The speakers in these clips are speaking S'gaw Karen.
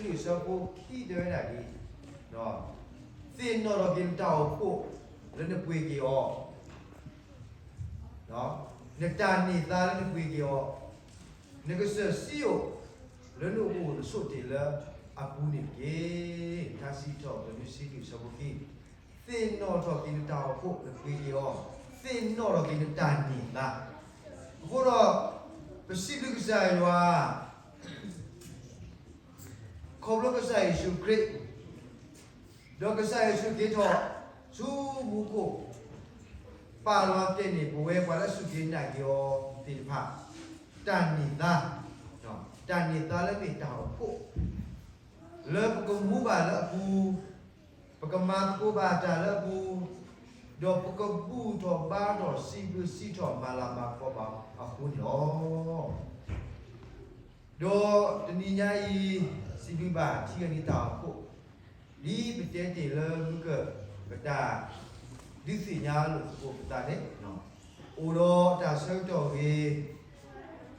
အဆၢဖိခံတဲဝဲဒၣ်ဒ်, သ့ၣ်နီၣ်ထီၣ်က့ၤနတၢ်အိၣ်ဖှိၣ်လၢနပှ့ၤက့ၤအီၤ, နတၢ်န့ၢ်သါလၢနပှ့ၤက့ၤအီၤ, နကစၢၢ်စံယိၣ်လၢနအိၣ်ဆိးတ့ၢ်လၢအပူၤန့ၣ်တက့ၢ်. ထါစံးထီၣ်ပတြၢၤလွံၢ်ဆံလွံၢ်အဆၢဖိခံ, သ့ၣ်နီၣ်ထီၣ်က့ၤနတၢ်အိၣ်ဖှိၣ်လၢနပှ့ၤက့ၤအီၤ, သ့ၣ်နီၣ်ထီၣ်က့ၤနတၢ်န့ၢ်သါ. အဃိဒီး ပစံးဘျုးကစၢ်ယွၤ ခီဖျိကစၢ်ယ့ၣ်ၡူးခရံာ်, ဒီးကစၢ်ယ့ၣ်ၡူးက့ၤထီၣ်ဆူမူခိၣ်, ပာ်လီၤတဲာ်န့ၢ်ပဝဲပှၤလၢအစူၢ်က့ၤနာ်က့ၤအီၤသ့ၣ်တဖၣ် တၢ်န့ၢ်သါ, တၢ်န့ၢ်သါလၢမ့ၢ်တၢ်အိၣ်ဖှိၣ် လၢပကမူဘၣ်လၢအပူၤ, ပကမၤသကိးဘၣ်တၢ်လၢအပူၤ, ဒီးပကဘူၣ်ထီၣ်ဘါထီၣ်စံးဘျုးစံးထီၣ်မၤလၤမၤကပီၤဘၣ်အဃိန့ၣ်လီၤ. ဒီးတနံၤညါအံၤ စံးဘျုးဘၣ်ထံဂၤန့ၣ်တၢ်အိၣ်ဖှိၣ်, ဒ်ပတဲတ့ၢ်လၢမုၢ်ကၢၢ်ပတၢ်ဒုးသ့ၣ်ညါလိာ်သကိးပသးန့ၣ်, အိၣ်ဒီးတၢ်ဆၢကတီၢ်ဂ့ၤ, အိၣ်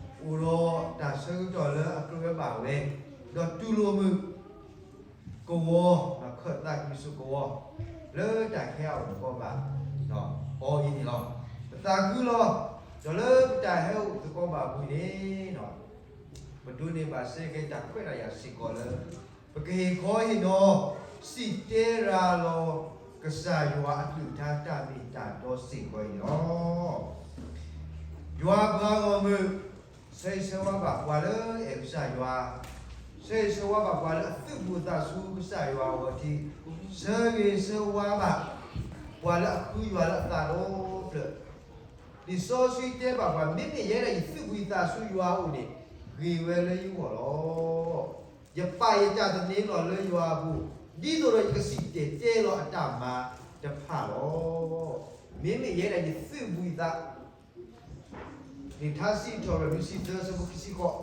ဒီးတၢ်ဆၢကတီၢ်လၢအကြၢးဝဲဘၣ်ဝဲ, ဒီးတူၢ်လိာ်မုာ် ကဝီၤ, ခၢၣ်သးကမံၤစိးကဝီၤ လၢတၢ်ဟဲအိၣ်သကိးဘၣ်အီၤအံၤန့ၣ်လီၤ. ပသးခုလီၤ. ဒီးလၢပတၢ်ဟဲအိၣ်သကိးဘၣ်အပူၤန့ၣ်, ပဒိးန့ၢ်ဘၣ်စ့ၢ်ကီးတၢ်ခွဲးတၢ်ယာ်စ့ၢ်ကီးလၢ ပကဟ့ၣ်ခီဟ့ၣ်နီၤ စံၣ်တဲၤရၤလီၤ ကစၢ်ယွၤအကလုၢ်ကထါတၢ်မ့ၢ်တၢ်တီစ့ၢ်ကီးအံၤန့ၣ်လီၤ. ယွၤပှၤဂီၢ်မုၢ် ဆၢဂ့ၤဆၢဝါဘၣ်ပှၤလၢအအဲၣ်ကစၢ်ယွၤ, ဆၢဂ့ၤဆၢဝါဘၣ်ပှၤလၢအသုးဘူးသးဆူကစၢ်ယွၤအဂီၢ်ထံး, ဆၢဂ့ၤဆၢဝါဘၣ် ပှၤလၢအဃုယွၤလၢအသးဒီဖျၢၣ်, လံာ်စီဆှံတဲဘၣ်ပှၤ မ့မ့ၢ်ယဲဒၣ်ယသုးဘူးယသးဆူယွၤအအိၣ်န့ၣ် ဂ့ၤဝဲလၢယဂီၢ်လီၤ. ယပာ်ယတၢ်သန့ၤလီၤလၢယွၤအပူၤ, ဒ်သိးဒီးယကစံၣ်တဲၤတဲလီၤအတၢ်မၤတဖၣ်လီၤ. မ့မ့ၢ်ယဲဒၣ်ယသုးဘူးယသး လံာ်ထါစံးထီၣ်ပတြၢၤလွံၢ်ဆံသၢအဆၢဖိခံဆံဃိး,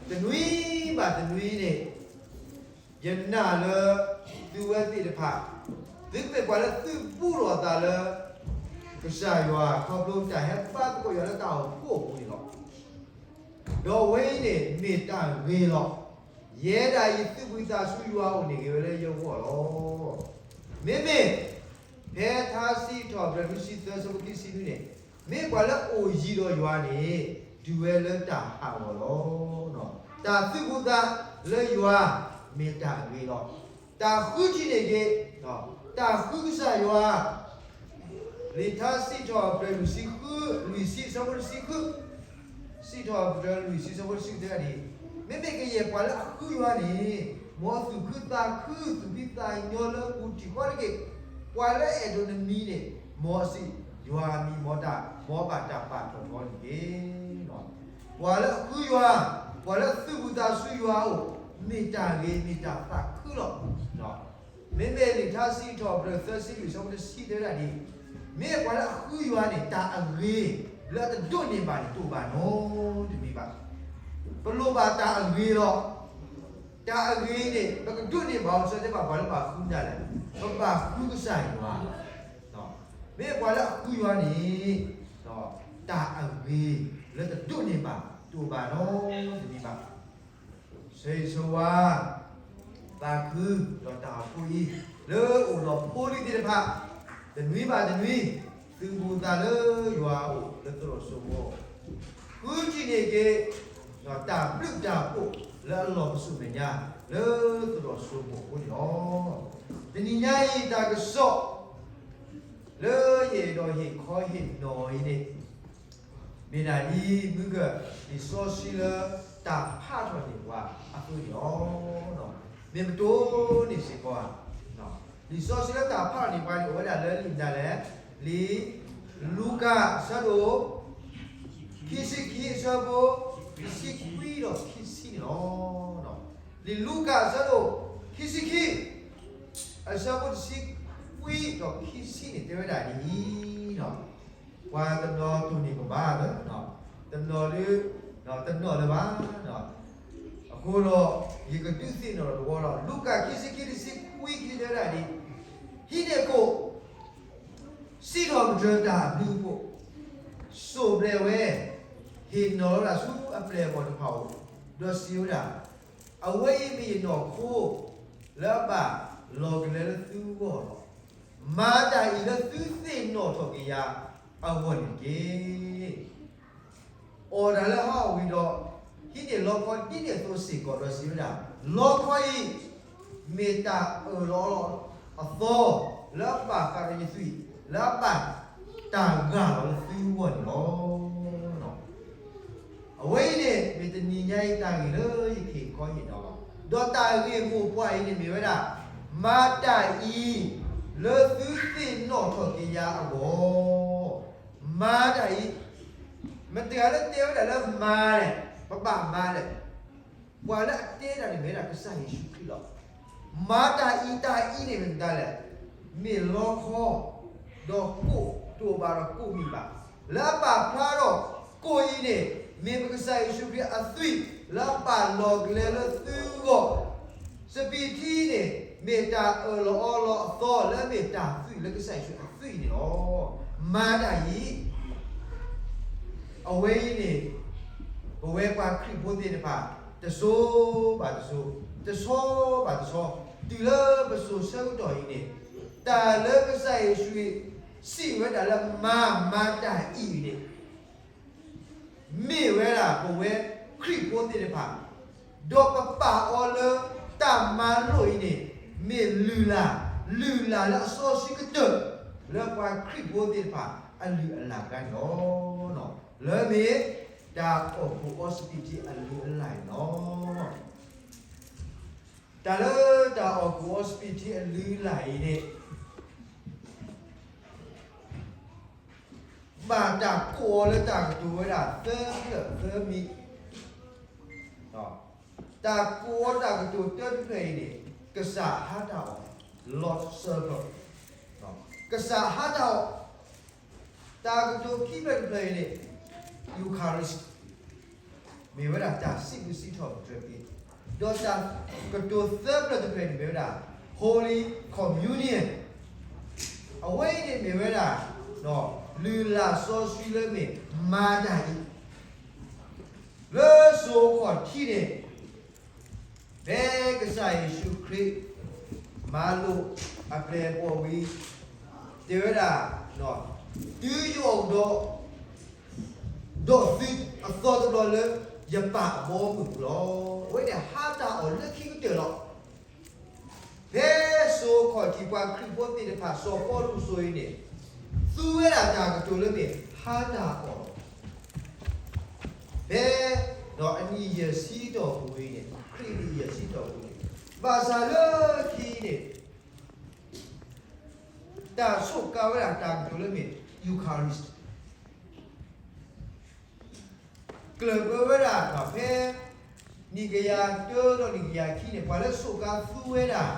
တနွံဘၣ်တနွံန့ၣ် ယနာ်လၢသုဝဲသ့ၣ်တဖၣ်, သုကမ့ၢ်ပှၤလၢသုးဘူးလိာ်အသးလၢ ကစၢ်ယွၤ ခီဖျိတၢ်ဟဲဘါသကိးယွၤလၢတၢ်အိၣ်ဖှိၣ်အပူၤန့ၣ်လီၤ. ဒီးအဝဲအံၤန့ၣ်မ့ၢ်တၢ်ဂ့ၤလီၤ. ယဲဒၣ်ယသုးဘူးယသးဆူယွၤအအိၣ်န့ၣ် ဂ့ၤဝဲလၢယဂီၢ်လီၤ. မ့မ့ၢ် ဖဲထါစံးထီၣ်ပတြၢၤလွံၢ်ဆံသၢအဆၢဖိခံဆံနွံန့ၣ်, မ့ၢ်ပှၤလၢအအိၣ်ယံၤဒီးယွၤန့ၣ် တုၤဝဲလၢတၢ်ဟးဂီၤလီၤ. တၢ်သုးဘူးသးလၢယွၤ မ့ၢ်တၢ်အဂ့ၤလီၤ. တၢ်ဃုထံၣ်န့ၢ်က့ၤ တၢ်ဃုကစၢ်ယွၤ လံာ်ထါစံးထီၣ်ပတြၢၤလွံၢ်ဆံဃု, လွံၢ်ဆံအဆၢဖိတဆံဃု, စံးထီၣ်ပတြၢၤလွံၢ်ဆံအဆၢဖိတဆံဃုတဲဒၣ်ဒ်အံၤ, မ့မ့ၢ်ကယဲၢ်ပှၤလၢအဃုယွၤန့ၣ်, မ်အသူၣ်ခုသးခု သူၣ်ဖှံသးညီလၢပူၤတံၢ်ဃီတက့ၢ်. ပှၤလၢအအဲၣ်ဒိးနမံၤန့ၣ်, မ်အစံး, ယွၤအမံၤ မ်တၢ်, မ်အဘၣ်တၢ်ပာ်ထီၣ်ထီန့ၣ်တက့ၢ်. ပှၤလၢအဃုယွၤ, ပှၤလၢအသုးဘူးသးဆူယွၤအအိၣ်, မ့ၢ်တၢ်ဂ့ၤ မ့ၢ်တၢ်သးခုလီၤ. မ့မ့ၢ်လံာ်ထါစံးထီၣ်ပတြၢၤသၢဆံလွံၢ်အဆၢဖိတဆံတဲဒၣ်ဒ်အံၤ, မ့ၢ်ပှၤလၢအဃုယွၤန့ၣ် တၢ်အဂ့ၤလၢအတဒိးန့ၢ်ဘၣ်န့ၣ် တအိၣ်ဘၣ်နီတမံၤဘၣ်. ပလိၣ်ဘၣ်တၢ်အဂ့ၤလီၤ. တၢ်အဂ့ၤန့ၣ် ပကဒိးန့ၢ်ဘၣ်အီၤ စၢတဲဘၣ်ပှၤလၢဘၣ်ဃုဒၣ်လဲာ်, ပဘၣ်ဃုကစၢ်ယွၤ. မ့ၢ်ပှၤလၢအဃုယွၤန့ၣ် တၢ်အဂ့ၤလၢတဒိးန့ၢ်ဘၣ် တအိၣ်ဘၣ်နီတမံၤဘၣ်. ဆၢဂ့ၤဆၢဝါ သးခုဒီးတၢ်အိၣ်ဖှိၣ်အံၤ လၢအိၣ်ဒီးဖိလံၤသ့ၣ်တဖၣ် တနွံဘၣ်တနွံ သုးဘူးသးလၢယွၤအအိၣ်လၢသရိာ်စိမိၤ, ဃုထံၣ်န့ၢ်က့ၤ တၢ်ဘျုးတၢ်ဖှိၣ်လၢအလီၢ်ပစိာ်မဲာ်ညါ လၢသရိာ်စိမိၤအဃိန့ၣ်လီၤ. တနံၤညါအံၤတၢ်ကစီၣ် လၢယအဲၣ်ဒိးဟ့ၣ်ခီဟ့ၣ်နီၤအံၤန့ၣ် မ့ၢ်ဒၣ်ဒ်မုၢ်ကၢၢ် လံာ်စီဆှံလၢတၢ်ဖးထီၣ်န့ၢ်ပှၤအသိးန့ၣ်လီၤ. မ့ၢ်ပတိၢ်န့ၢ်စ့ၢ်ကီးဧါ, လံာ်စီဆှံလၢတၢ်ဖးထီၣ်န့ၢ်ပှၤန့ၣ် အိၣ်ဝဲဒၣ်လၢလံာ်မနုၤလဲၣ်, လံာ်လူၤကၣ်အဆၢဒိၣ် ခံဆံခံအဆၢဖိ တဆံခွံဒီးခံဆံန့ၣ်လီၤ. လံာ်လူၤကၣ်အဆၢဒိၣ် ခံဆံခံ အဆၢဖိတဆံခွံဒီးခံဆံန့ၣ် တဲဝဲဒၣ်ဒ်အံၤ, ပှၤတနီၤတိၢ်န့ၢ်ကဘၣ်လၢ တနီၤဒုး တနီၤလၢၤဘၣ်. အဃိဒီး ယကဒုးသ့ၣ်နီၣ်ဒီးတဝီလီၤ. လူၤကၣ်ခံဆံခံ တဆံခွံ ခံဆံတဲဝဲဒၣ်ဒ်အံၤ, ဟံးန့ၢ်ကိၣ် စံးထီၣ်ပတြၢၤတၢ်အဘျုးအဖှိၣ်, စိၢ်ဘျဲးဝဲ, ဟ့ၣ်နီၤလီၤဒၣ်ဆူအပျဲၢ်အဘီၣ်တဖၣ်အအိၣ်, ဒီးစံးဝဲဒၣ်, အဝဲအံၤမ့ၢ်ယနီၢ်ခိ လၢအဘၣ်လီၤကလဲလၢသုဂီၢ်လီၤ. မၤတၢ်အံၤလၢသုသ့ၣ်နီၣ်ထီၣ်က့ၤယၤအဂီၢ်န့ၣ်တက့ၢ်. အီၣ်တၢ်လၢဟီၣ်ဝံၤဒီး ဟံးန့ၢ်လီခီဒ်န့ၣ်အသိးစ့ၢ်ကီးဒီးစံးဝဲဒၣ်, လီခီအံၤ မ့ၢ်တၢ်အၢၣ်လီၤအီလီၤအသီ လၢအဘၣ်ဃးဒီးယသွံၣ် လၢအဘၣ်တၢ်ဂၢ်လီၤလၢသုဂီၢ်န့ၣ်လီၤ. အဝဲအံၤန့ၣ် မ့ၢ်တနံၤညါအံၤတၢ်ဂ့ၢ်လၢယက့ၤခီဟ့ၣ်နီၤလီၤ. ဒီးတၢ်ဂ့ၢ်မိၢ်ပှၢ်အံၤန့ၣ်မ့ၢ်ဝဲဒၣ်, မၤတၢ်အံၤ လၢသုသ့ၣ်နီၣ်ထီၣ်က့ၤယၤအဂီၢ်, မၤတၢ်အံၤ, မတၤတဂၤလၢတဲဝဲဒၣ်လၢမၤလဲၣ်, ပဘၣ်မၤလဲၣ်. ပှၤလၢအတဲတၢ်န့ၣ်မ့ၢ်ဝဲဒၣ်ကစၢ်ယ့ၣ်ၡူးခရံာ်လီၤ. မၤတၢ်အံၤ တၢ်အံၤန့ၣ်မ့ၢ်မတၤလဲၣ်. မ့ၢ်လီခီ, ဒီးကိၣ်တအိၣ်ဘၣ်ဒီးကိၣ်မံၤဘၣ်. လၢအပာ်ဖျါထီၣ်ကိၣ်အံၤန့ၣ် မ့ၢ်ပကစၢ်ယ့ၣ်ၡူးခရံာ်အသွံၣ် လၢအဘၣ်လီၤကလဲလၢသုဂီၢ်, စပံးထံန့ၣ် မ့ၢ်တၢ်အၢၣ်လီၤအီလီၤအသီလၢမ့ၢ်တၢ်သွံၣ်လၢကစၢ်ယ့ၣ်ၡူးအသွံၣ်န့ၣ်လီၤ. မၤတၢ်အံၤ အဝဲအံၤန့ၣ် ပဝဲပှၤခရံာ်ဖိသ့ၣ်တဖၣ် တစိၤဘၣ်တစိၤ, တဆီဘၣ်တဆီ, တုၤလၢပစိၤဆၢကတီၢ်အံၤန့ၣ် တၢ်လၢကစၢ်ယ့ၣ်ၡူးစံးဝဲဒၣ်လၢမၤ, မၤတၢ်အံၤန့ၣ် မ့ၢ်ဝဲဒၣ်ပဝဲခရံာ်ဖိသ့ၣ်တဖၣ်, ဒီးပပာ်အီၤလၢတၢ်မၤလိာ်အံၤန့ၣ် မ့ၢ်လုၢ်လၢ်, လုၢ်လၢ်လၢအစီဆှံကတၢၢ် လၢပှၤခရံာ်ဖိသ့ၣ်တဖၣ်အလုၢ်အလၢ်တဂၤန့ၣ်လီၤ. လၢမ့ၢ်တၢ်အီၣ်ကူၣ်အီစပံးထံအလုၢ်အလၢ်န့ၣ်လီၤ. တၢ်လၢတၢ်အီၣ်ကူၣ်အီစပံးထံအလုၢ်အလၢ်အံၤန့ၣ် ဘၣ်တၢ်ကိးအီၤလၢတၢ်ကတိၤဝဲဒၣ်သၢဖျၢၣ်သၢမံၤ, တၢ်ကိးအီၤတၢ်ကတိၤတၢတဖျၢၣ်အံၤန့ၣ် ကစၢ်ဟါတၢ်အီၣ်, Lord's Supper, ကစၢ်ဟါတၢ်အီၣ်, တၢ်ကတိၤခံဖျၢၣ်တဖျၢၣ်အံၤန့ၣ် Eucharist မ့ၢ်ဝဲဒၣ်တၢ်စံးဘျုးစံးထီၣ်ပတြၢၤက့ၤ, ဒီးတၢ်ကတိၤသၢဖျၢၣ်တဖျၢၣ်န့ၣ်မ့ၢ်ဝဲဒၣ် Holy Communion, အဝဲအံၤန့ၣ်မ့ၢ်ဝဲဒၣ် လုၢ်လၢ်စီဆှံလၢမ့ၢ်မၤတၢ်အံၤ လၢစိၤခီၣ်ထံးန့ၣ် ဖဲကစၢ်ယ့ၣ်ၡူးခရံာ် မၤလိာ်အပျဲၢ်အဘီၣ်ဝံၤ တဲဝဲဒၣ်, တုၤယအိၣ်ဒီး ဒီးသုအသီတဘျီလၢ ယပၢ်အဘီအမုၢ်ပူၤလီၤ. အဝဲန့ၣ်ဟါတၢ်အီၣ်လၢခံကတၢၢ်လီၤ. ဖဲစိၤခီၣ်ထံးပှၤခရံာ်ဖိသ့ၣ်တဖၣ် စီၤပီလူးစိၤအံၤန့ၣ် သူဝဲဒၣ်တၢ်ကတိၤလၢမ့ၢ်ဟါတၢ်အီၣ်လီၤ. ဖဲ ဒီးအနံၣ်ယဲၢ်ဆံတီၢ်ပူၤအံၤန့ၣ် ခရံာ်အနံၣ်ယဲၢ်ဆံတီၢ်ပူၤန့ၣ် ဘၣ်ဆၣ်လၢခံန့ၣ် တၢ်ဆိးကါဝဲဒၣ်တၢ်ကတိၤလၢမ့ၢ် Eucharist ကျၢၢ်ဘၢဝဲဒၣ်ဖဲ နံၣ်ကယၤတၢဒီးနံၣ်ကယၤခံန့ၣ် ပှၤလၢဆိးကါသူဝဲဒၣ်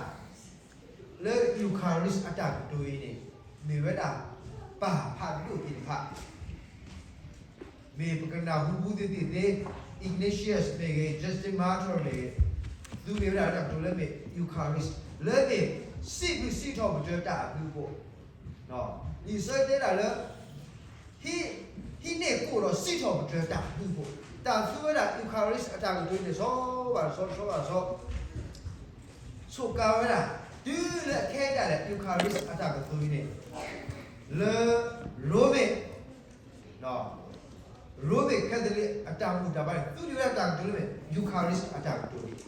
လၢ Eucharist အတၢ်ကတိၤအံၤန့ၣ် မ့ၢ်ဝဲဒၣ် ပၢ်ဖးဒိၣ်သ့ၣ်တဖၣ် မ့ၢ်ပကနၢ်ဟူဘူးသ့ၣ်သ့ၣ်သ့ Ignatius မ့ၢ်ဂ့ၤ, Justin Martyr မ့ၢ်ဂ့ၤ, သုမ့ၢ်ဝဲဒၣ်တၢ်ကတိၤလၢမ့ၢ် Eucharist လၢမ့ၢ် စံးဘျုးစံးထီၣ်ပတြၢၤတၢ်အဘျုးအဖှိၣ်, လံာ်စီဆှံတဲဒၣ်လၢ ဟံး, ဟံးန့ၢ်ကိၣ်ဒီးစံးထီၣ်ပတြၢၤတၢ်အဘျုးအဖှိၣ်, တၢ်သူဝဲဒၣ် Eucharist အတၢ်ကတိၤန့ၣ် ဆီဘၣ်တဆီ ဆီဘၣ်တဆီ ဆိးကါဝဲဒၣ် တုၤလၢအခဲဒၣ်လဲာ် Eucharist အတၢ်ကတိၤအံၤန့ၣ် လၢ ရိမ့ၤ ရိမ့ၤ Catholic အတၢ်ဘူၣ်တၢ်ဘါန့ၣ် သူဒံးဝဲဒၣ်တၢ်ကတိၤလၢမ့ၢ် Eucharist အတၢ်ကတိၤန့ၣ်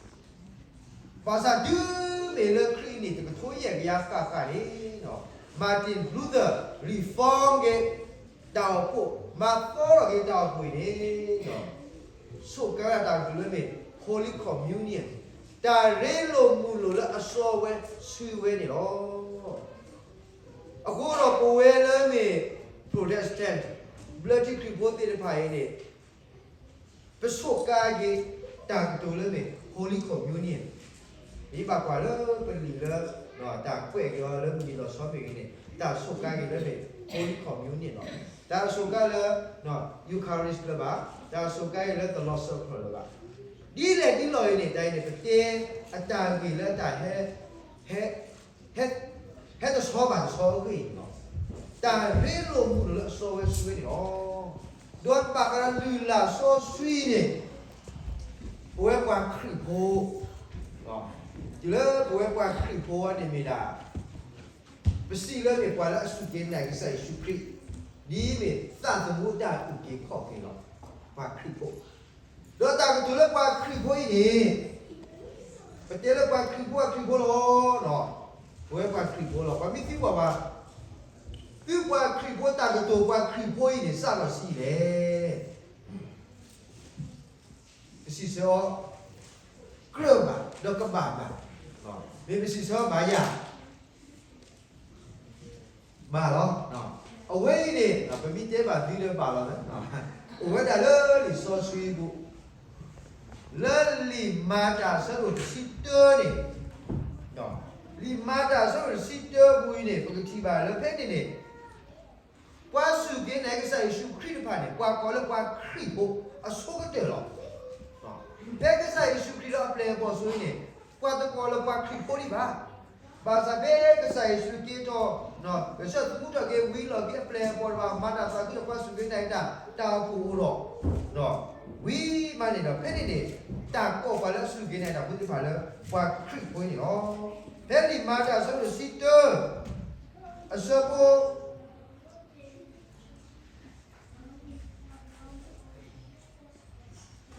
ဘၣ်ဆၣ်တုၤမ့ၢ်လၢခရံာ်အနံၣ်တကထိယဲၢ်ကယၤဃၣ်ဃၣ်န့ၣ် Martin Luther reform က့ၤ တၢ်အိၣ်ဖှိၣ် မၤသီထီၣ်က့ၤတၢ်အိၣ်ဖှိၣ်အံၤန့ၣ် ဆိးကါဝဲဒၣ်တၢ်ကတိၤလၢမ့ၢ် Holy Communion တၢ်ရ့လိာ်မုာ်လိာ်လၢအစီဝဲဆှံဝဲန့ၣ်လီၤ. အဃိဒီးပဝဲလၢမ့ၢ် Protestant ဘျၢထံခရံာ်ဖိသ့ၣ်တဖၣ်အံၤန့ၣ် ပဆိးကါက့ၤ တၢ်ကတိၤလၢမ့ၢ် Holy Communion ယဘၣ်ကွၢ်လၢပလံာ်လၢ တၢ်ကွဲးက့ၤအီၤလၢမုၢ်နံၤလီၤဆီမ့ၢ်ဂ့ၤန့ၣ် တၢ်ဆိးကါက့ၤလၢမ့ၢ် Holy Communion လီၤ. တၢ်ဆိးကါလၢ Eucharist လၢၤဘၣ်, တၢ်ဆိးကါက့ၤလၢ the Lord's Supper လၢၤဘၣ်. ဒ်လဲၣ်ဒ်လဲၣ်အံၤန့ၣ် တၢ်အံၤန့ၣ် ပတဲအတၢ်ဂ့ၢ်လၢတၢ်ဟဲ ဟဲ ဟဲတဆီဘၣ်တဆီအဂ့ၢ်န့ၣ်လီၤ. တၢ်ရ့လိာ်မုာ်လိာ်လၢအစီဝဲဆှံဝဲန့ၣ်လီၤ. ဒီးဘၣ်ဃးဒီးလုၢ်လၢ်စီဆှံန့ၣ် ပဝဲပှၤခရံာ်ဖိ တုၤလၢပဝဲပှၤခရံာ်ဖိန့ၣ်မ့ၢ်ဒၣ် ပစံးလၢမ့ၢ်ပှၤလၢအစူၢ်က့ၤနာ်က့ၤကစၢ်ယ့ၣ်ၡူးခရံာ်, ဒ်မ့ၢ်သးသမူတၢ်အုၣ်က့ၤခီၣ်က့ၤလီၤ. ပှၤခရံာ်ဖိ, ဒီးတၢ်ကတိၤလၢပှၤခရံာ်ဖိအံၤန့ၣ်, ပတဲလၢပှၤခရံာ်ဖိ ပှၤခရံာ်ဖိလီၤ. ပဝဲပှၤခရံာ်ဖိလီၤ. ပှၤမ့ၢ်သံကွၢ်ဘၣ်, သုပှၤခရံာ်ဖိတၢ်ကတိၤပှၤခရံာ်ဖိအံၤန့ၣ် စးထီၣ်ဆံးလဲၣ်. ပစံးဆၢအီၤ, ကြၢးဘၣ် ဒီးကဘၣ်ဘၣ်, မ့ၢ်ပစံးဆၢအီၤဘၣ်ယၤ, ဘၣ်လီၤ. အဝဲအံၤန့ၣ် ပမ့ၢ်တဲဘၣ်သုလၢဘၣ်လီၤ, အိၣ်ဝဲဒၣ်လၢလံာ်စီဆှံပူၤ, လၢလံာ်မၤတၢ်အဆၢဒိၣ်တဆံတၢန့ၣ်, လံာ်မၤတၢ်အဆၢဒိၣ်တဆံတၢပူၤအံၤန့ၣ် ပကထံၣ်ဘၣ်လၢဖဲန့ၣ်န့ၣ် ပှၤစူၢ်က့ၤနာ်က့ၤကစၢ်ယ့ၣ်ၡူးခရံာ်တဖၣ်န့ၣ် ပှၤကိးလၢပှၤခရံာ်ဖိအဆိကတၢၢ်လီၤ. ဖဲကစၢ်ယ့ၣ်ၡူးခရံာ်လၢအပျဲၢ်အဘီၣ်အစိၤအံၤန့ၣ် ပှၤတကိးလၢပှၤခရံာ်ဖိဒံးဘၣ်. ဘၣ်ဆၣ်ဖဲကစၢ်ယ့ၣ်ၡူးက့ၤထီၣ်, ကစၢ်သမူထီၣ်က့ၤဝံၤလီၢ်ခံအပျဲၢ်အဘီၣ်တဖၣ် မၤတၢ်သးခုဒီးပှၤစူၢ်က့ၤနာ်က့ၤတၢ် တၢ်အိၣ်ဖှိၣ်အိၣ်ထီၣ်, ဝံၤမးန့ၣ်ဒီး ဖဲန့ၣ်န့ၣ် တၢ်ကိးပှၤလၢအစူၢ်က့ၤနာ်က့ၤတၢ်ဖိသ့ၣ်တဖၣ်လၢ ပှၤခရံာ်ဖိန့ၣ်လီၤ. ဖဲလံာ်မၤတၢ်အဆၢဒိၣ်တဆံတၢ အဆၢဖိ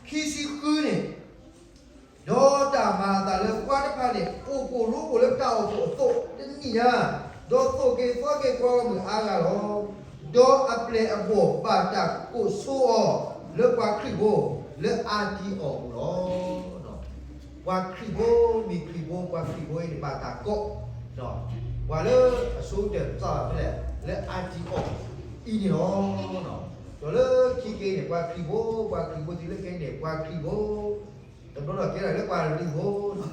ခံဆံဃုန့ၣ်, ဒီးတၢ်မၤအသးလၢပှၤတဖၣ်န့ၣ် အိၣ်ဖှိၣ်ရိဖှိၣ်လၢတၢ်အိၣ်ဖှိၣ်အသိးတနံၣ်ညါ, ဒီးသိၣ်က့ၤသီက့ၤပှၤဂီၢ်မုၢ်အါဂၤလီၤ. ဒီးအပျဲၢ်အဘီၣ်ဘၣ်တၢ်ကိးဆိအီၤ လၢပှၤခရံာ်ဖိ လၢအၤတံအီၣ်အပူၤလီၤ. ပှၤခရံာ်ဖိ မ့ၢ်ခရံာ်ဖိ ပှၤခရံာ်ဖိအံၤန့ၣ် ဘၣ်တၢ်ကိး, ပှၤလၢအဆိကတၢၢ်စးဖဲလဲၣ် လၢအၤတံအီၣ်အံၤန့ၣ်လီၤ. ဒီးလၢခံက့ၤန့ၣ် ပှၤခရံာ်ဖိ ပှၤခရံာ်ဖိတုၤလၢခဲအံၤန့ၣ် ပှၤခရံာ်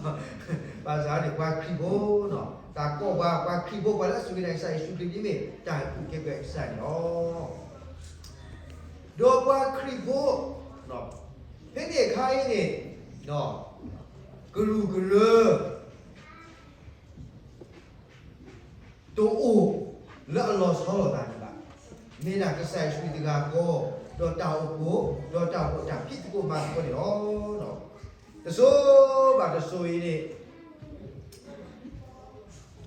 ဖိ တဘျီလီၤကဲထီၣ်လၢပှၤခရံာ်ဖိ ဘၣ်ဆၣ်န့ၣ် ပှၤခရံာ်ဖိ, တၢ်ကိးပှၤ ပှၤခရံာ်ဖိ ပှၤလၢအစူၢ်က့ၤနာ်က့ၤကစၢ်ယ့ၣ်ၡူးခရံာ်ဒ်မ့ၢ်တၢ်အုၣ်က့ၤခီၣ်က့ၤကစၢ်န့ၣ်လီၤ. ဒီးပှၤခရံာ်ဖိ ဖဲန့ၣ်အခါအံၤန့ၣ် ကရူၢ်ကရၢ တအိၣ်လၢအလီၤဆီလိာ်သးဒံးဘၣ်. မ့ၢ်ဒၣ်ကစၢ်ယ့ၣ်ၡူးခရံာ်တဂၤဃီ, ဒီးတၢ်အိၣ်ဖှိၣ်, ဒီးတၢ်အိၣ်ဖှိၣ်တၢ်ဖံးသကိးမၤသကိးန့ၣ်လီၤ. တစိၤဘၣ်တစိၤအံၤန့ၣ် တၢ်အိၣ်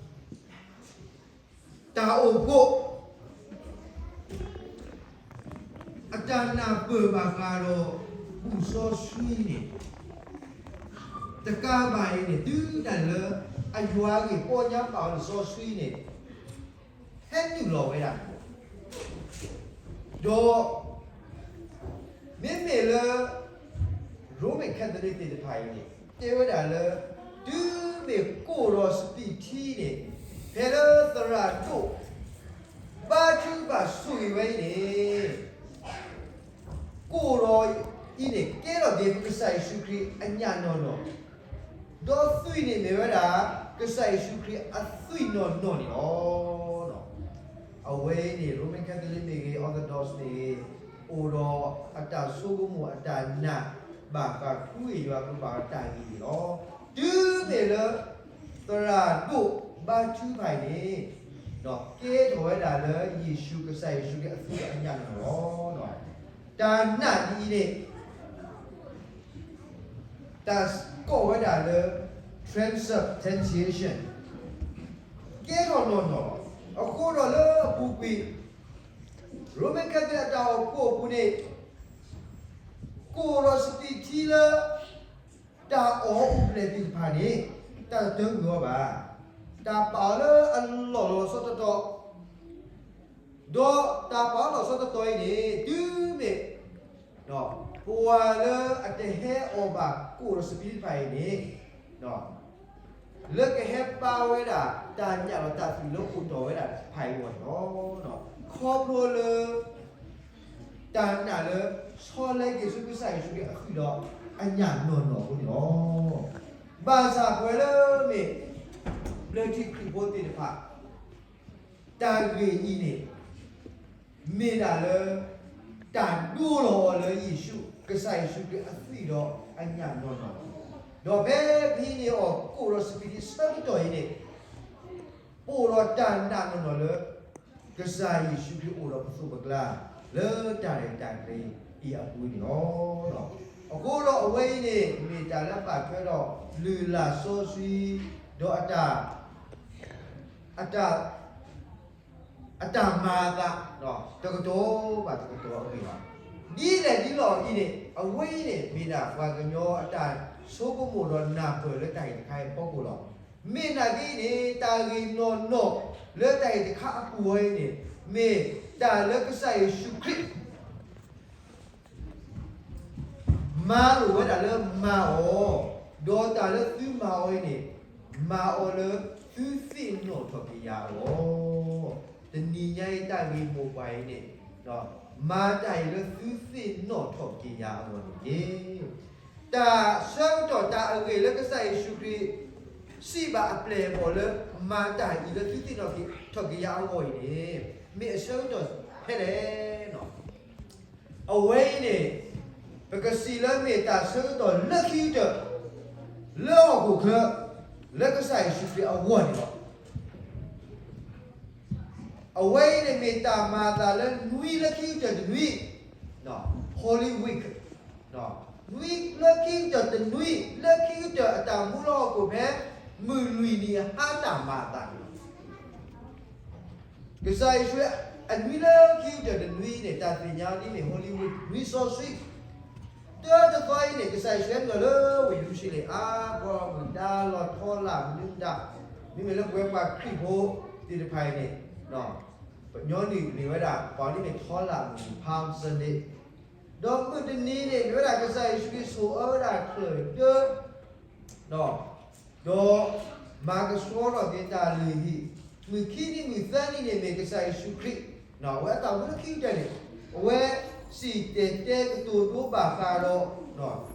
ဖှိၣ် အတၢ်နၢ်ပၢၢ်ဘၣ်ဃးဒီးဘူၣ်စီဆှံန့ၣ် တကးဘၣ်အံၤန့ၣ် တုၤဒၣ်လၢအယွၤအဂ့ၢ်ပီညါဘၣ်အီၤလၢစီဆှံန့ၣ် ဟဲနုာ်လီၤဝဲဒၣ်န့ၣ်လီၤ. ဒီး မ့မ့ၢ်လၢ ရိမ့ၤ Catholic သ့ၣ်တဖၣ်အံၤန့ၣ် တဲဝဲဒၣ်လၢ တုၤမ့ၢ်ကိၣ်ဒီးစပံးထံန့ၣ် ဖဲလၢသရၣ်ဒိၣ် ဘါထုကဖၣ်ဆိၣ်ဂ့ၤဝဲအံၤန့ၣ် ကိၣ်ဒီးအံၤန့ၣ် ကဲထီၣ်က့ၤပကစၢ်ယ့ၣ်ၡူးခရံာ်အညၣ်နီၢ်နီၢ်, ဒီးသွံၣ်န့ၣ်မ့ၢ်ဝဲဒၣ် ကစၢ်ယ့ၣ်ၡူးခရံာ်အသွံၣ်နီၢ်နီၢ်န့ၣ်လီၤ. အဝဲအံၤန့ၣ် ရိမ့ၤ Catholic မ့ၢ်ဂ့ၤ Orthodox မ့ၢ်ဂ့ၤ အိၣ်ဒီးအတၢ်ဆိကမိၣ်အတၢ်နာ် ဘၣ်ဃးဃုဂ့ၢ်ယွၤကလုၢ်ဘၣ်တၢ်ဂ့ၢ်န့ၣ်လီၤ. တုၤမ့ၢ်လၢ သရၣ်ဒိၣ်ဘါထုကဖၣ်အံၤန့ၣ် ကဲထီၣ်ဝဲဒၣ်လၢယ့ၣ်ၡူး ကစၢ်ယ့ၣ်ၡူးခရံာ်အသွံၣ်အညၣ်နီၢ်နီၢ်လီၤ. တၢ်နာ်ဒ်အံၤန့ၣ် တၢ်ကိးဝဲဒၣ်လၢ transubstantiation ကဲထီၣ်နီၢ်နီၢ်လီၤ. အဃိဒီးလၢအပူၤကွံာ် ရိမ့ၤ Catholic အတၢ်အိၣ်ဖှိၣ်အပူၤန့ၣ် ကိၣ်ဒီးစပံးထံလၢ တၢ်အီၣ်အူၣ်ဖျဲၣ်သ့ၣ်တဖၣ်န့ၣ် တၢ်တတၢၢ်ကွံာ်အီၤဘၣ်. တၢ်ပာ်အီၤလၢအလီၢ်လီၤဆီတတီၤ ဒီးတၢ်ပာ်အီၤလီၤဆီတတီၤအံၤန့ၣ် တုၤမ့ၢ် ပှၤလၢအတဟဲအီၣ်ဘၣ်ကိၣ်ဒီးစပံးတဖၣ်အံၤန့ၣ် လၢကဟဲပာ်ဝဲဒၣ် တၢ်ညၣ်ဒီးတၢ်သွံၣ်လၢအိၣ်တီၢ်ဝဲဒၣ်တဖၣ်အံၤအဂီၢ်န့ၣ်လီၤ. ခီဖျိလၢ တၢ်နာ်လၢ ဆီလဲက့ၤဆူကစၢ်ယ့ၣ်ၡူးခရံာ်အသွံၣ်ဒီးအညၣ်နီၢ်နီၢ်အဃိန့ၣ်လီၤ. ဘၣ်ဆၣ်ပဝဲလၢမ့ၢ် ဘျၢထံခရံာ်ဖိသ့ၣ်တဖၣ် တၢ်ဂ့ၢ်အံၤန့ၣ် မ့ၢ်ဒၣ်လၢ တၢ်ဒိလီၤအီၤလၢယ့ၣ်ၡူး ကစၢ်ယ့ၣ်ၡူးခရံာ်အသွံၣ်ဒီးအညၣ်နီၢ်နီၢ်, ဒီးဖဲပဟံးန့ၢ်အီၤကိၣ်ဒီးစပံးထံအဆၢကတီၢ်အံၤန့ၣ် ပအိၣ်ဒီးတၢ်နာ်နီၢ်နီၢ်လၢ ကစၢ်ယ့ၣ်ၡူးခရံာ်အိၣ်ဒီးပသိးပကျါ လၢတၢ်ရဲၣ်တၢ်ကျဲၤအံၤအပူၤန့ၣ်လီၤ. အဃိဒီးအဝဲအံၤန့ၣ် မ့ၢ်တၢ်လၢအဘၣ်ထွဲဒီးလုၢ်လၢ်စီဆှံ ဒီးအတၢ် အတၢ် အတၢ်မၤအသး တကတီၢ်ဘၣ်တကတီၢ်အဂ့ၢ်ဘၣ်. ဒ်လဲၣ်ဒ်လဲၣ်အံၤန့ၣ် အဝဲအံၤန့ၣ် မ့ၢ်ဒၣ်ပှၤကညီအတၢ်ဆိကမိၣ်ဒီးနၢ်ပၢၢ်လၢတၢ်ဂ့ၢ်တခါအံၤအဖီခိၣ်လီၤ. မ့ၢ်နာ်က့အံၤန့ၣ် တၢ်ဂ့ၢ်နီၢ်နီၢ်လၢတၢ်ဂ့ၢ်တခါအပူၤဝဲအံၤန့ၣ် မ့ၢ်တၢ်လၢကစၢ်ယ့ၣ်ၡူးခရံာ် မၤလိာ်ဝဲဒၣ်လၢမၤအီၤ, ဒီးတၢ်လၢသုမၤအီၤအံၤန့ၣ် မၤအီၤလၢသုသ့ၣ်နီၣ်ထီၣ်က့ၤယၤအဂီၢ်, တနံၤညါအံၤတၢ်ဂ့ၢ်မိၢ်ပှၢ်အံၤန့ၣ် မၤတၢ်အံၤလၢသုသ့ၣ်နီၣ်ထီၣ်က့ၤယၤအဂီၢ်န့ၣ်တက့ၢ်. တၢ်ဆၢကတီၢ်တၢ်အဂ့ၢ်လၢကစၢ်ယ့ၣ်ၡူးခရံာ် စံးဘၣ်အပျဲၢ်အဘီၣ်လၢ မၤတၢ်အံၤလၢသုသ့ၣ်နီၣ်ထီၣ်က့ၤယၤအဂီၢ်အံၤန့ၣ် မ့ၢ်အဆၢကတီၢ်ဖဲလဲၣ် အဝဲအံၤန့ၣ် ပကစံးလၢမ့ၢ်တၢ်ဆၢကတီၢ်လၢခံကတၢၢ် လၢဟီၣ်ခိၣ်ချၢ လၢကစၢ်ယ့ၣ်ၡူးခရံာ်အဂီၢ်န့ၣ်လီၤ. အဝဲအံၤန့ၣ်မ့ၢ်တၢ်မၤအသးလၢနွံလၢခံကတၢၢ်တနွံ Holy Week နွံလၢခံကတၢၢ်တနွံ လၢခံကတၢၢ်အတၢ်မူလၢဟီၣ်ခိၣ်ဖဲ မုၢ်လွံၢ်နံၤအဟါတၢ်မၤအသးန့ၣ်လီၤ. ကစၢ်ယ့ၣ်ၡူးအနွံလၢခံကတၢၢ်တနွံန့ၣ် တၢ်သ့ၣ်ညါဒ်န့ၣ် Holy Week နွံစီဆှံ တၢတသီအံၤန့ၣ် ကစၢ်ယ့ၣ်ၡူးဟဲနုာ်လီၤလၢဝ့ၢ်ယရူၤၡလ့ၣ် အါဘီမုၢ်ဒါလီၤထီလာ်မနုၤမတၤ မ့မ့ၢ်လၢပဝဲပှၤခရံာ်ဖိသ့ၣ်တဖၣ်အံၤန့ၣ် ပညီနုၢ်မ့ၢ်ဝဲဒၣ် ပှၤန့ၣ်မ့ၢ်ထီလာ်မုၢ် Palm Sunday ဒီးမုၢ်တနံၤန့ၣ် မ့ၢ်ဝဲဒၣ်ကစၢ်ယ့ၣ်ၡူးခရံာ်ဆိၣ်အၢဝဲဒၣ်ချၢၣ်ဒၢ ဒီးမၤကဆှီထီၣ်က့ၤတၢ်လုၢ်ဟံၣ်, မုၢ်ခံနံၤမုၢ်သၢနံၤန့ၣ်မ့ၢ်ကစၢ်ယ့ၣ်ၡူးခရံာ် အဝဲအတၢ်မူလၢခံကတၢၢ်န့ၣ် အဝဲစံၣ်တဲၤတဲကတိၤဒိဘၣ်ဃးဒီး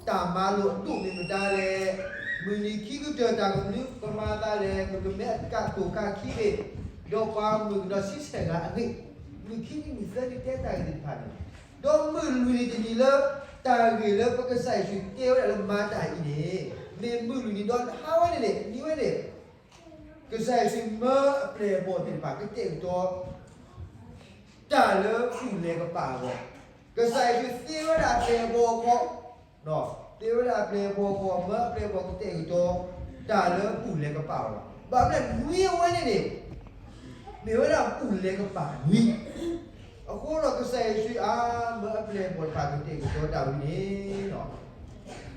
တၢ်မၤလိာ်အဒိၣ်မ့ၢ်မတၤလဲၣ်, မုၢ်နံၤခံကတၢၢ်တၢ်ကမူကမၤသးလဲၣ်, မုၢ်ကမဲအကၣ်တိၢ်ကၣ်ခံဘ့ၣ်, ဒီးပှၤမုၣ်ကနီၤဆံဆဲၣ်ဂၤအဂ့ၢ်, မုၢ်ခံနံၤမုၢ်သၢနံၤတဲတၢ်ဂ့ၢ်သ့ၣ်တဖၣ်န့ၣ် ဒီးမုၢ်လွံၢ်နံၤတနံၤလၢ တၢ်ဂ့ၢ်လၢပကစၢ်ယ့ၣ်ၡူးတဲဝဲဒၣ်လၢမၤတၢ်အံၤန့ၣ် မ့ၢ်မုၢ်လွံၢ်နံၤဒီးဟါဝဲန့ၣ်န့ၣ် နံၤဝဲန့ၣ် ကစၢ်ယ့ၣ်ၡူးမၢအပျဲၢ်အဘီၣ်သ့ၣ်တဖၣ်ကတဲာ်ကတီၤ တၢ်လၢဘူၣ်လဲၤကပာ်အဂီၢ်, ကစၢ်ယ့ၣ်ၡူးသ့ဝဲဒၣ်အပျဲၢ်အဘီၣ်အဂီၢ်, သ့ဝဲဒၣ်အပျဲၢ်အဘီၣ်အဂီၢ် မၢအပျဲၢ်အဘီၣ်ကတဲာ်ကတီၤ တၢ်လၢဘူၣ်လဲၤကပာ်အဂီၢ်, ဘၣ်မနုၤနွံအဝဲန့ၣ်န့ၣ် မ့ၢ်ဝဲဒၣ်ဘူၣ်လဲၤကပာ်နွံ, အဃိဒီးကစၢ်ယ့ၣ်ၡူးအါ မၢအပျဲၢ်အဘီၣ်တဖၣ်ကတဲာ်ကတီၤတၢ်ဝဲန့ၣ် ဟံးန့ၢ်လီ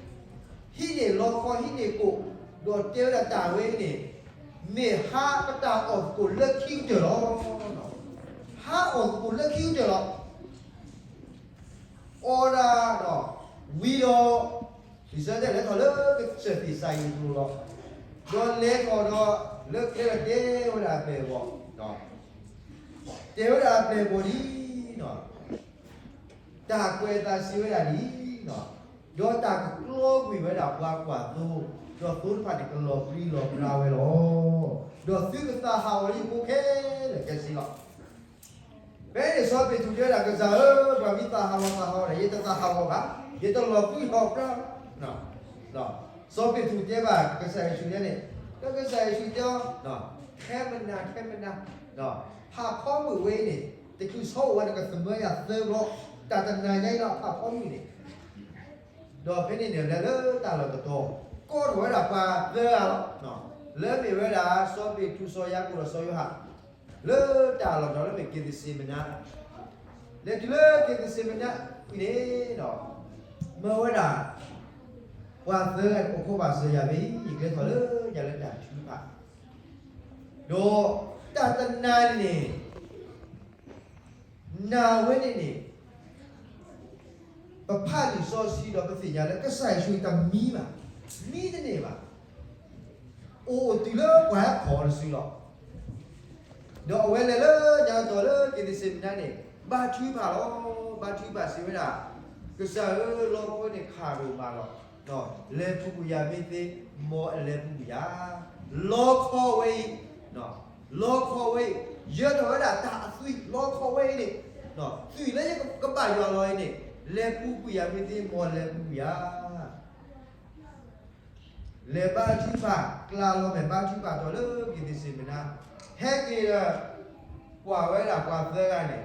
ခီဟံးန့ၢ်ကိၣ်, ဒီးတဲဝဲဒၣ်တၢ်ဝဲအံၤန့ၣ် မ့ၢ်ဟါပတၢ်အီၣ်သကိးလၢခံကတၢၢ်လီၤ. ဟါအီၣ်သကိးလၢခံကတၢၢ်လီၤ. အီၣ်ဒၣ်ဒီး ဝံၤဒီး လံာ်စီဆှံတဲလဲၤထီၣ်လၢကစၢၢ်သ့ၣ်စၤယံၤအကျိၤလီၤ. ဒီးလဲၤထီၣ်ဒီး လၢကျဲဒီးတဲဝဲဒၣ်အပျဲၢ်အဘီၣ်, တဲဝဲဒၣ်အပျဲၢ်အဘီၣ်ဒ် တၢ်ကွဲးအသးစံးဝဲဒၣ်ဒ်အံၤ, ဒီးတၢ်ကကျီကွံာ်ဝဲဒၣ်ပှၤကွၢ်သိ, ဒီးသိတဖၣ်န့ၣ်ကလီၤပြံလီၤပြါဝဲလီၤ. ဒီးသုကသးဟးဂီၤယဖိခဲလၢာ်ခဲဆ့လီၤ. ဖဲန့ၣ်စီၤပ့းတရူးတဲဝဲဒၣ် ကစၢ်ဧၢ, ပှၤမ့ၢ်သးဟးဂီၤသးဟးဂီၤဒီး ယတသးဟးဂီၤဘၣ်, ယတလီၤပြံလီၤပြါဘၣ်. စီၤပ့းတရူးတဲဘၣ်ကစၢ်ယ့ၣ်ၡူးန့ၣ်, ဒီးကစၢ်ယ့ၣ်ၡူးတဲအီၤ, ခဲမနၤ ခဲမနၤ, ဖးဖီမုၢ်ဝဲအံၤန့ၣ် တချုးဆီအိၣ်ဝဲန့ၣ် ကသမၢယၤသၢဘျီ, တၢ်တနၤညါအံၤလီၤ ဖးဖီမုၢ်န့ၣ် ဒီးဖဲန့ၣ်န့ၣ် လဲၤလၢတၢ်လီၢ်တတီၤ, ကိးထီၣ်ဝဲဒၣ်ပှၤသၢဂၤလီၤ. လၢမ့ၢ်ဝဲဒၣ် စီၤပ့းတရူး စီၤယၤကိာ်ဒီးစီၤယိၤဟၣ်, လၢတၢ်လီၢ်တတီၤလၢမ့ၢ်က့းသ့းစ့းမနၤ, လဲၤတုၤလၢက့းသ့းစ့းမနၤအံၤန့ၣ်ဒီး မၢဝဲဒၣ် ပှၤသၢဂၤန့ၣ် အိၣ်ခိးဘၣ်စၢၤယၤမ့ၢ် ယကျဲထီၣ်လၢယၤလၢတၢ်ထုကဖၣ်, ဒီးတၢ်တနၤန့ၣ် နၤဝဲန့ၣ်န့ၣ် ပဖးလံာ်စီဆှံဒီးပသ့ၣ်ညါလၢကစၢ်ယ့ၣ်ၡူးတမံဘၣ်, မံတန့ၢ်ဘၣ်, အိၣ်အိၣ်တုၤလၢပှၤဟဲခီအီၤတစုလီၤ. ဒီးအဝဲလဲၤလၢညါတီၤလၢက့းသ့းစ့းမနၤန့ၣ် ဘါထုကဖၣ်လီၤ. ဘါထုကဖၣ်စံးဝဲဒၣ်, ကစၢ်ဧၢ, လီခီန့ၣ်ခးဒိၣ်မးလီၤ. လဲၤပူၤကွံာ်ယၤမ့ၢ်သ့, မ်အလဲၤပူၤကွံာ်ယၤ, လီခီဝဲအံၤ လီခီဝဲအံၤ, ယၢၤထီၣ်ဝဲဒၣ်တၢ်အသွံၣ်လီခီဝဲအံၤန့ၣ်, သွံၣ်လၢယကဘၣ်ယွၤလီၤအံၤန့ၣ်, လဲၤပူၤကွံာ်ယၤမ့ၢ်သ့, မ်လဲၤပူၤကွံာ်ယၤ. လဲၤဘါထုကဖၣ်, ကျါလီၤမဲာ်ဘါထုကဖၣ်တီၤလၢက့းသ့းစ့းမနၤ, ဟဲက့ၤဒီး ကွၢ်ဝဲဒၣ်ပှၤသၢဂၤန့ၣ်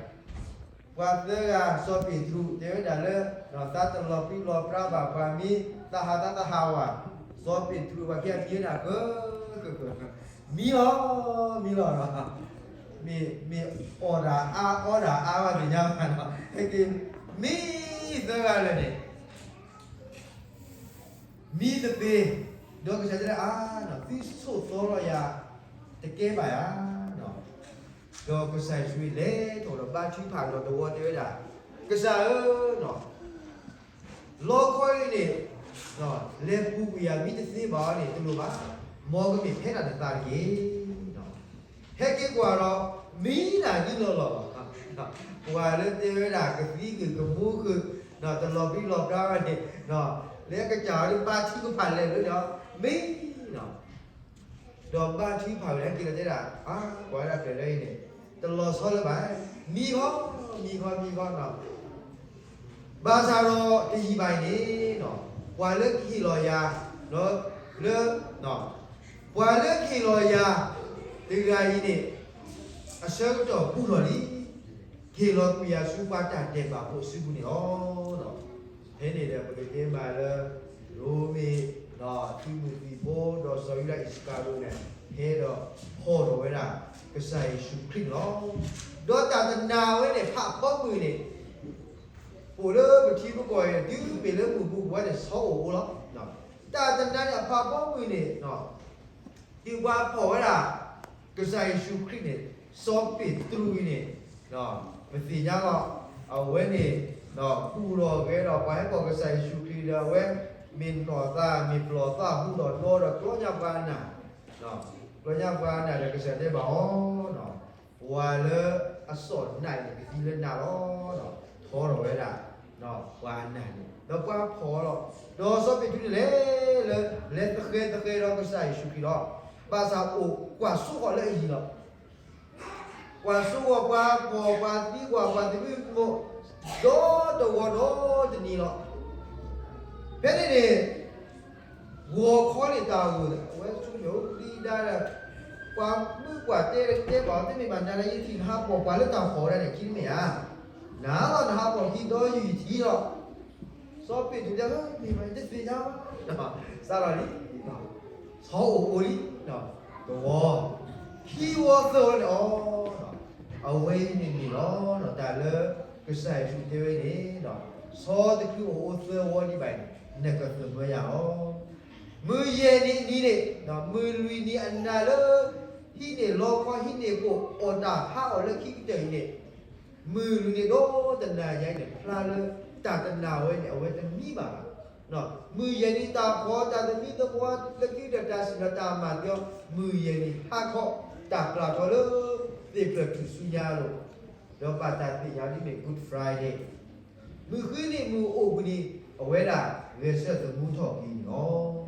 ပှၤသၢဂၤ စီၤပ့းတရူး တဲဝဲဒၣ်လၢ သးတလီၤပြံလီၤပြါဘၣ်ပှၤမံ, သးဟးသးသဟးဝဲ, စီၤပ့းတရူး ပှၤခံဂၤမံဝဲဒၣ်က, မံလီၤ, မံလီၤ, မ့ၢ်အီၣ်တၢ်အါအီတၢ်အါဘၣ်သ့ၣ်ညါဘၣ်နီၤ, ဟဲက့ၤမံသၢဂၤလၢာ်န့ၣ် မံသပ့ၤ, ဒီးကစၢ်တဲဒၣ်အါ, သုဆိၣ်သီလီၤယၤ တကဲဘၣ်ဧါ. ဒီးကစၢ်ယ့ၣ်ၡူးလဲၤထီၣ်ဒီး ဘါထုကဖၣ်ဒီးတဝီတဲဝဲဒၣ်, ကစၢ်ဧၢ, လီခီအံၤန့ၣ် လဲၤပူၤကွံာ်ယၤမံတသ့ဘၣ်အီၤန့ၣ် တလိၣ်ဘၣ်, မ်ကမ့ၢ်ဖဲဒၣ်နသးတက့ၢ်. ဟဲက့ၤကွၢ်ဒီး မံဒၣ်ဒ်လီၢ်လီၢ်လီၤ. ပှၤလၢတဲဝဲဒၣ်ကသံဃုာ်ကမူဃုာ်, တလီၤပြံလီၤပြါဘၣ်န့ၣ်, လၢကစၢ်အီၤဒ်ဘါထုကဖၣ်လဲၤလၢဒီး မံ ဒီးဘါထုကဖၣ်ဝဲဒၣ်က့ၤလီၤတဲဒၣ်, အါ, ကွၢ်ဝဲဒၣ်ကျဲလၢအံၤန့ၣ် တလီၤဆီလၢၤဘၣ်, မံခီ, မံခီ မံခီနီၤ. ဘၣ်ဆၣ်ဒီးတယံာ်ဘၣ်အံၤန့ၣ်, ပှၤလၢကဟ့ၣ်လီၤယၤ, လၢ, ပှၤလၢကဟ့ၣ်လီၤယၤ တဂၤအံၤန့ၣ် အဆၢကတီၢ်ဘူးထီၣ်လံ, ကဟ့ၣ်လီၤကွံာ်ယၤဆူပှၤတၢ်ဒဲးဘးဖိအစုပူၤန့ၣ်လီၤ. ဖဲန့ၣ်ဒီးပကတဲမးလၢ ရိမ့ၤ သုးမုၢ်သံၣ်ဘိ ဒီးစီၤယူဒၤအံၣ်စကၤရံၤယၤန့ၣ် ဟဲဒီးဖီၣ်ထီၣ်ဝဲဒၣ် ကစၢ်ယ့ၣ်ၡူးခရံာ်န့ၣ်လီၤ. ဒီးတၢ်တနာ်ဝဲန့ၣ် ဖးဖီမုၢ်န့ၣ် အိၣ်လၢပထံပကီၢ်အံၤ တုၤမ့ၢ်လၢမုၢ်ဘူးပဝဲန့ၣ် ဆီအိၣ်အိၣ်လီၤ. တၢ်တနာ်န့ၣ်အဖးဖီမုၢ်န့ၣ် တုၤပှၤဖီၣ်ဝဲဒၣ် ကစၢ်ယ့ၣ်ၡူးခရံာ်န့ၣ် စီၤပ့းတရူးအံၤန့ၣ် ပသ့ၣ်ညါလီၤ. အဝဲန့ၣ် ကူၣ်လီၤဂဲၤဒီး ပှၤဟဲဖီၣ်ကစၢ်ယ့ၣ်ၡူးခရံာ်ဒီး အဝဲမ့ၢ်နီၢ်သး မ့ၢ်ပျီၢ်သး ဟူထီၣ်ဒီဒီး ကျီညါပှၤအနၢ်, ကျီညါပှၤအနၢ်ဒီး ကစၢ်တဲဘၣ်အီၤ, ပှၤလၢအစီၣ်နးန့ၣ် ကသံလၢနးလီၤ. ထီထီၣ်ဝဲဒၣ် ပှၤအနၢ်န့ၣ် ဒီးပှၤဖီၣ်လီၤ. ဒီးစီၤပ့းတရူးန့ၣ်လဲၤလၢ လဲၤသဃဲၤသဃဲၤဒီးကစၢ်ယ့ၣ်ၡူးခရံာ်လီၤ. ဘၣ်ဆၣ်အိၣ်ကွၢ်စိဃီၤလၢအယံၤလီၤ. ကွၢ်စိဃီၤပှၤဖီၣ် ပှၤသံကွၢ် ပှၤသမံသမိး ဒီတဝီဒီတနံၤလီၤ. ဖဲန့ၣ်န့ၣ် ဂီၤခီန့ၣ်တၢ်ဂိၢ် အဝဲဆူမဲာ်အိၣ်ဒံးဒါဒီး ပှၤမုၢ်ပှၢ်တဲတဲဘၣ်အီၤ တမ့ၢ်ဘၣ် နၤလၢယထံၣ်နဟးဖီၣ်ပှၤလၢတၢ်ဖီၣ်ဝဲဒၣ်န့ၣ် ခံမ့ၢ်ဧါ. နၤလီၤ နဟးဖီၣ်ခံဒီးယထံၣ်လီၤ. စီၤပ့းတရူးတဲ မ့ၢ်မ့ၢ်တသ့ၣ်ညါဘၣ်, စးထီၣ်လံ ဆီအိၣ်အိၣ်လံ တဝီ ခံဝီသၢဝီန့ၣ်အီၤ, အဝဲအံၤန့ၣ်န့ၣ်လီၤ. တၢ်လၢကစၢ်ယ့ၣ်ၡူးတဲဝဲန့ၣ် ဆီတချုးအိၣ်အိၣ်သၢဝီဒံးဘၣ်န့ၣ် နကသမၢယၤလီၤ. မုၢ်ယဲၢ်နံၤအနံၤန့ၣ် မုၢ်လွံၢ်နံၤအနၤလၢ ဟံးန့ၢ်လီခီ ဟံးန့ၢ်ကိၣ် အီၣ်တၢ်ဟးအီၣ်လၢခံကတၢၢ်အံၤန့ၣ် မုၢ်လွံၢ်နံၤဒီတနၤညါအံၤန့ၣ် ဖျါလၢတၢ်တနာ်ဝဲန့ၣ် အဝဲတမံဘၣ်ဘၣ်. မုၢ်ယဲၢ်နံၤတၢ်ဖီၣ် တၢ်သမံသမိး လၢခံကတၢၢ်တၢ်စံၣ်ညီၣ်တၢ်မၤသံအီၤ မုၢ်ယဲၢ်နံၤဟါခီ တၢ်ပျၢ်ထီၣ်လၢ သ့ၣ်ဖျၢၣ်ထူၣ်စုညါအလိၤ ဒီးဘၣ်တၢ်သ့ၣ်ညါဒ်မ့ၢ် Good Friday မုၢ်ဃုနံၤမုၢ်အိၣ်ဘှံးနံၤ အဝဲဒၣ်ဂဲၤဆၢထၢၣ်သမူထီၣ်က့ၤန့ၣ်လီၤ.